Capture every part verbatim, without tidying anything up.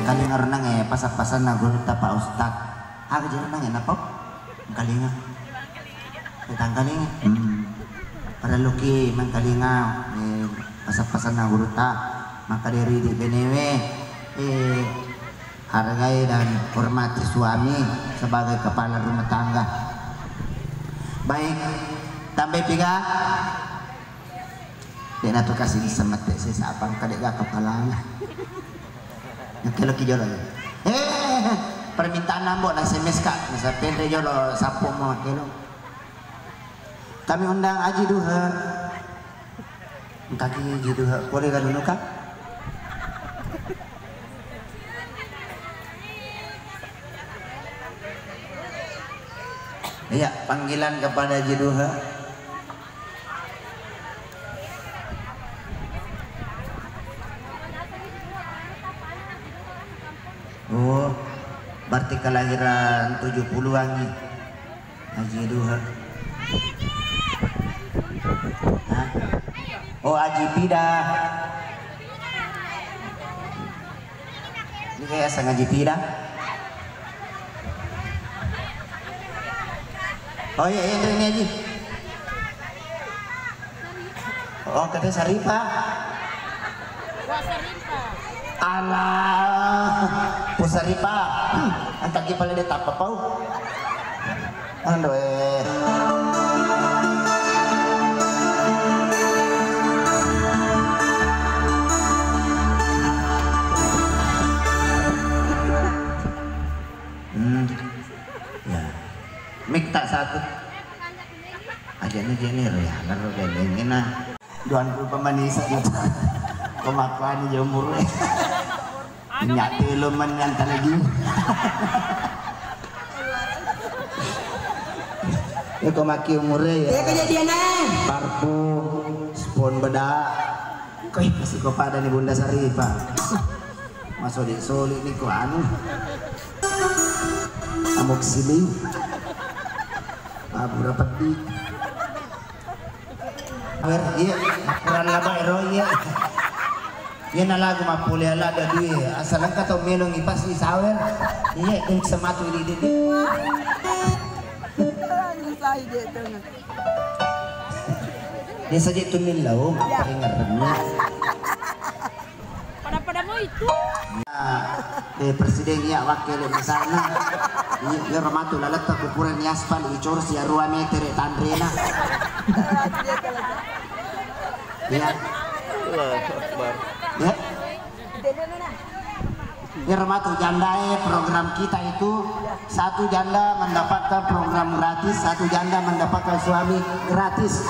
Kalinga renang e, pasang-pasanna gurutta Pak Ustaz. Aga je renang e, napa? Kalinga. Tangkalinga. Hmm. Parelluki mengkalinga, eh, pasang-pasanna gurutta. Maka dari di benewe, eh, hargai dan hormati suami sebagai kepala rumah tangga. Baik, tambai piga. Dek natu kasih bisa mate sesa apa kadek gak kepalanya. Ngekeloki jolo. Eh, permintaan nambo na S M S kak. Bisa penre jolo sapu mau kelo. Kami undang Aji Duhe. Engkaki Aji Duhe. Boleh kan dulu kak? Iya, panggilan kepada Aji Duhe. Oh, berarti kelahiran tujuh puluhan nih. Aji Duhe. Hah? Oh, Aji Pida. Ini kayak asa ngaji tidak? Oh iya, iya, ini aja. Oh, katanya Saripa. Alah, Bu Saripa. Hmm, antar kita lihat apa pau. Ando, eh. Hmm. Ya. Mik tak satu. Aja ni jenis ya, lalu dia lengena. Duan rupa manisa gitu. Kemakuan jemur. Minyak telo menyan lagi. Ya, kau maki umure ya. Ya, kejadian, eh. Parfum, spon bedak. Koi, masih kau pada nih Bunda Saripa. Masoli-soli nih kau anu. Amoxicillin. Ah, berapa di? Sawer, iya, kurang laba ero, iya. Iya, na lagu mappole ala ada dui. Asal engka tau melo ngipas di sawer. Iya, kun sematu di dede. Bisa aja itu. Dia saja tu milau, mapperingermi. Pada-pada mau itu. Ya, eh, presiden ya wakil misalnya. Iya, iya, ramatu laletta kuburan ni aspal, icor si arua meter tanrena. Iya. Allahu Akbar. Ya. Ya, ramatu jandae, program kita itu satu janda mendapatkan program gratis, satu janda mendapatkan suami gratis.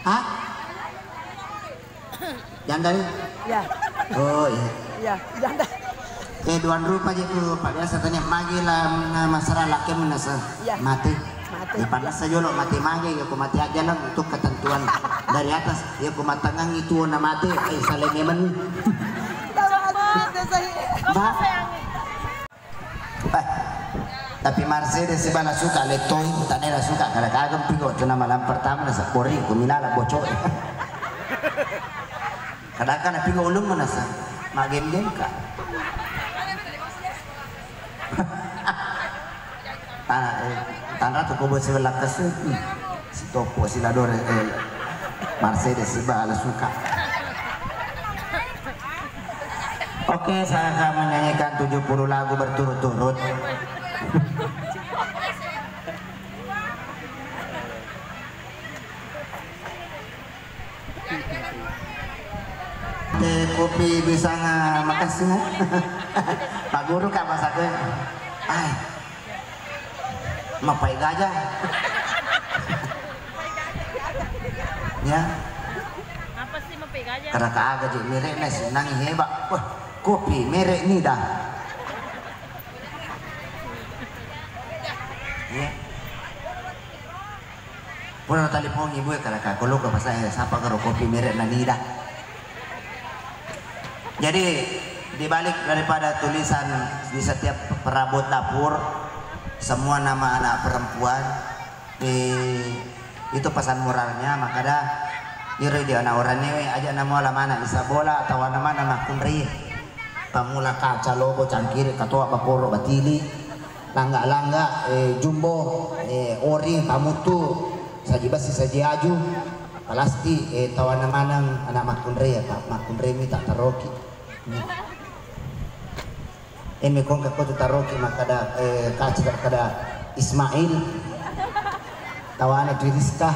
Hah? Janda ni? Ya. Oh, iya. Ya, janda. Eh, duan rupa je tu, Pak, biasa tanya magi lah, mm, masalah laki menasa. Ya. Mati. Mati. Ya, panasa jolo mati magi, ya, ku mati aja lah untuk ketentuan dari atas. Ya, ku matangang itu na mati, eh, saling memang. Mbak. Eh, tapi Mercedes sibala suka lettoi, tane la suka kada kagem pigo tu nama lam pertama na sabori ku minala bocok. Kadaka na pigo ulung manasa magem-gem ka. Tanra tu kobo sibala kesu. Sitopo siladore, eh, Mercedes sibala suka. Oke, saya akan menyanyikan tujuh puluh lagu berturut-turut. Teh kopi bisa nga makasih ya. Pak Guru kak masak ya. Ai. Mapai gajah. Ya. Apa sih mapai gajah? Karena kagak jadi merek nasi nang hebat. Wah, kopi merek Nida. Ya. Pura telepon ibu ya, kalau kak, kalau ke pasang ya, siapa kalau kopi merek Nida. Jadi, di balik daripada tulisan di setiap perabot dapur, semua nama anak perempuan, Eh, itu pesan moralnya, makada iro di anak orang newe aja namuala mana bisa bola atau anak mana makkunrai. Pamula kaca lobo cangkiri katoa bakoro batili langga-langga, eh, jumbo, eh, oring pamutu saji besi saji aju palasti, eh, tawana maneng anak makkunrai ya Pak, makkunrai mi tak taroki. Eme kongka ko tu taroki makkada, eh, kaci makkada Ismail. Tawana tu Rizka.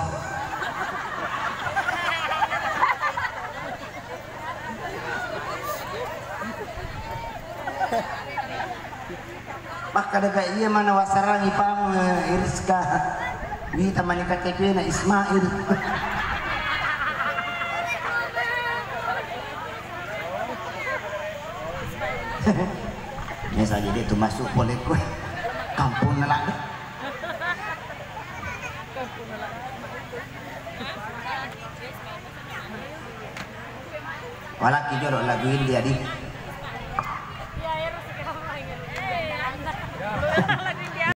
Makkada ga iya mana wasarangi pamu, eh, Rizka. Wita mani K T P na Ismail. Biasa aja dia tu masuk boleh kue. Kampung ngelak deh. Walaki jolo lagu India di.